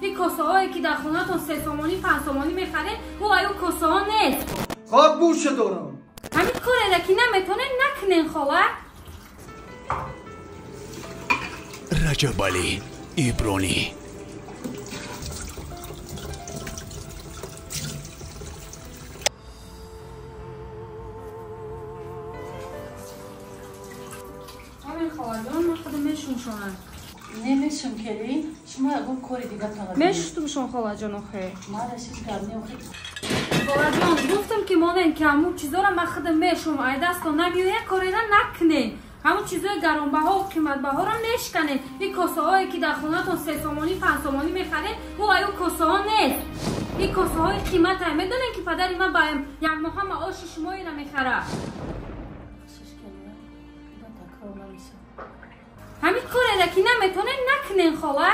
Ин косаҳое ки дар хонатон 3 сомонӣ 5 сомонӣ мехаред, ӯ аю косаҳо нест. Хоб гӯша дорам. Ҳамин кореро ки наметонед накунен хола. Раҷабалӣ Ибронӣ. Ҳамин холаҷон, ман худам мешумшонам. Немешум келин, шумо ягон кори дигатон мешуштумшон холаҷон охе. Мараш ҳеҷ гап не охе. Холаҷон, гуфтам ки монен ки ҳамун чизоро ман худам мешум, ай дастон намеояд, кореро накунен. Ҳамун чизои гаронбаҳо қиматбаҳоро мешканед. Ин косаҳое ки дар хонатон 3 сомонӣ 5 сомонӣ мехаред, ӯ аю косаҳо нест. Ин косаҳои қиматае. Медонед ки падари ман ба як моҳа маоши шумоеро мехарад. Ҳамин кореро ки наметонед накунен хола.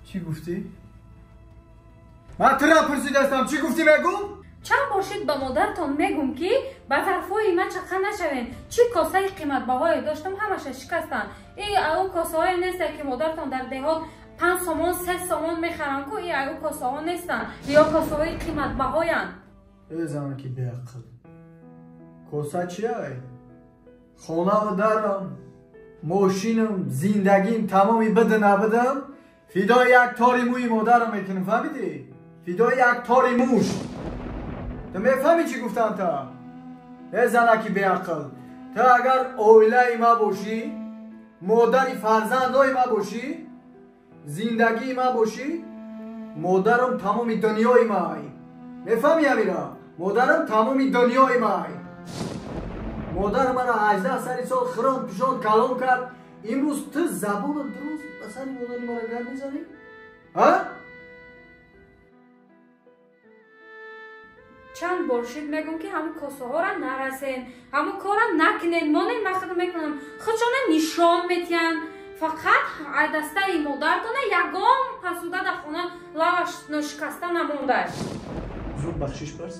Чӣ гуфтӣ? Ман туро пурсидастам, чӣ гуфтӣ мегӯм? Чанд бор шид ба модаратон мегӯм ки ба зарфҳои ман чақа нашавед. Чӣ косаи қиматбаҳое доштам, ҳамаша шикастанд. И ау косаҳое нестанд ки модаратон дар деҳот 5 сомон 3 сомон мехаранд ку, и ау косаҳо нестанд. Ё косаҳои қиматбаҳоянд. Э зан ки беақл. Коса чиай? Хонаву дарам, мошинам, зиндагим тамоми бада набадам, фидои як тори мӯи модарам мекунам, фаҳмидӣ? Фидои як тори мӯш. Ту мефаҳмӣ чӣ гуфтам та? Э занаки беақл, ту агар оилаи ма бошӣ, модари фарзандои ма бошӣ, зиндагии ма бошӣ, модарам тамоми дунёи май. Мефаҳмӣ амира? Модарам тамоми дунёи май. Модар маро 18 сари сол хирон пишон калон кард. Имрӯз ту забонат дуруст ба сари модари маро гап мезанӣ? Ҳа? Чанд бор шид мегӯм ки ҳамун косаҳоро нарасен, ҳамун корро накунен. Монен ман худам мекунам. Худшона нишон метиҳанд. Фақат ай дастаи модартона ягон пасуда дар хона лаваш ношикаста намонда. Зуд бахшиш парс.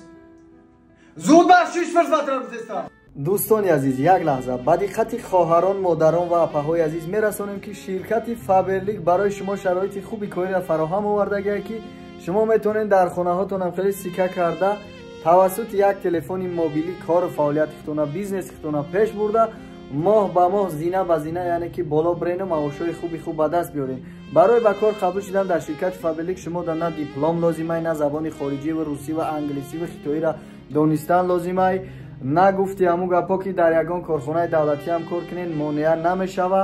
Зуд бахшиш парс, батра гуфтестам. Дӯстони азиз, як лаҳза ба диққати хоҳарон, модарон ва апаҳои азиз мерасонем ки ширкати Фаберлик барои шумо шароити хуби кориро фароҳам овардагия ки шумо метавонед дар хонаҳотонам хеле сика карда тавассути як телефони мобилӣ кору фаъолияти худтона, бизнеси худтона пеш бурда, моҳ ба моҳ, зина ба зина, яъне ки боло брену маошҳои хуби хуб ба даст биёред. Барои ба кор қабул шудан дар ширкати Фаберлик шумо да на диплом лозимай, на забони хориҷӣ ва русӣ ва англисӣ ва хитоиро донистан лозимай. Нагуфти ҳамун гапҳо ки дар ягон корхонаи давлатӣ ҳам кор кунед, монеа намешава.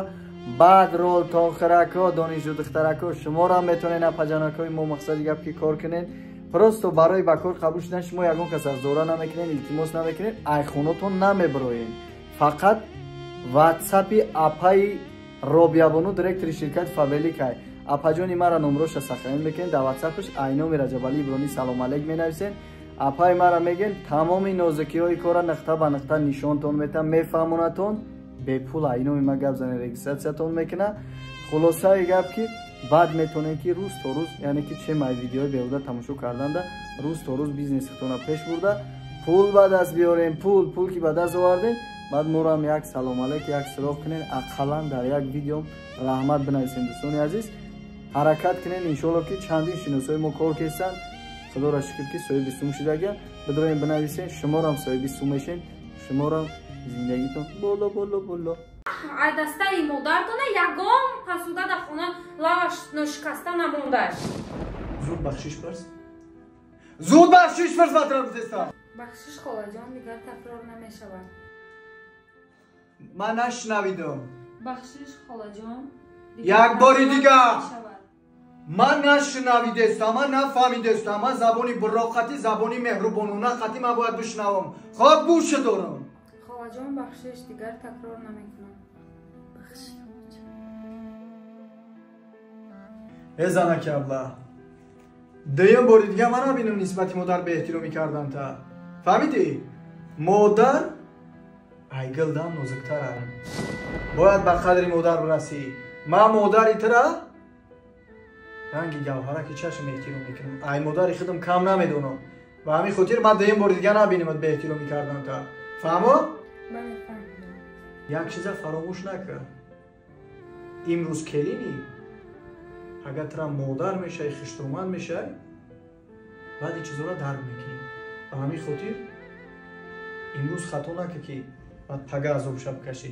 Баъд ролтонхирако, донишҷӯ духтарако, шуморо метавонед апаҷанакҳои мо мақсади гап ки кор кунед. Просто барои ба кор қабул шудан шумо ягон кас аз зора намекунед, илтимос намекунед, айхонотон намебироед. Фақат ватсапи апаи Робиябону, директори ширкати Фаберлик ай. Апаҷони мара номроша сахранӣ мекунед, дар ватсапаш айноми Раҷабалӣ Ибронӣ салом алейк менависед. Апаи мара мегӯянд тамоми нозукиҳои корро нуқта ба нуқта нишонтон метам, мефаҳмонатон, бепул айноми ма гап зане регистратсиятон мекуна. Хулосаи гап ки баъд метавонед ки рӯз то рӯз, яъне ки че май видеои беҳуда тамошо карданда, рӯз то рӯз бизнеси худтонро пеш бурда, пул ба даст биёрем, пул ки ба даст овардем, баъд морам як салом алейк, як суроғ кунед, ақаллан дар як видеом раҳмат бинависем. Дӯстони азиз, ҳаракат кунед, иншоалло ки чандин шиносои мо кор кестанд. Худоро шукр ки соҳиби сум шудага. Бидроем бинависен, шуморам соҳиби сум мешен, шуморам зиндагитон боло боло боло. Ай дастаи модартона ягон пасуда дар хона лаваш ношикаста намонда. Зуд бахшиш парс. Зуд бахшиш парс, батра гуфтестам. Бахшиш холаҷон, дигар такрор намешавад. Ман нашунавидам. Бахшиш холаҷон, як бори дигар. Ман нашунавидестам, ман нафаҳмидестам. Ман забони буроқатӣ, забони меҳрубонона қатӣ ман бояд бишнавам. Хоб гӯша дорам. Холаҷон, бахшиш, дигар такрор намекунам. Бахшиш. Э занаки абла, дуюм бори дигар ман набинам нисбати модар беэҳтиромӣ кардан та. Фаҳмидӣ? Модар айгилдам нозуктар ам. Бояд ба қадри модар бирасӣ. Ман модари тура ранги гавҳараки чашм эҳтиром мекунам. Ай модари худам кам намедонам. Ба ҳамин хотир ман дуюм бори дигар набинамат беэҳтиромӣ кардан та. Фаҳмо? Бале, фаҳмидам. Як чиза фаромӯш накар. Имрӯз келинӣ, Пага тра модар мешавӣ, хиштоман мешавӣ, баъд ин чизоро дарк мекунӣ. Ба ҳамин хотир имрӯз хато накӣ, ки баъд пага азоб шаб кашӣ.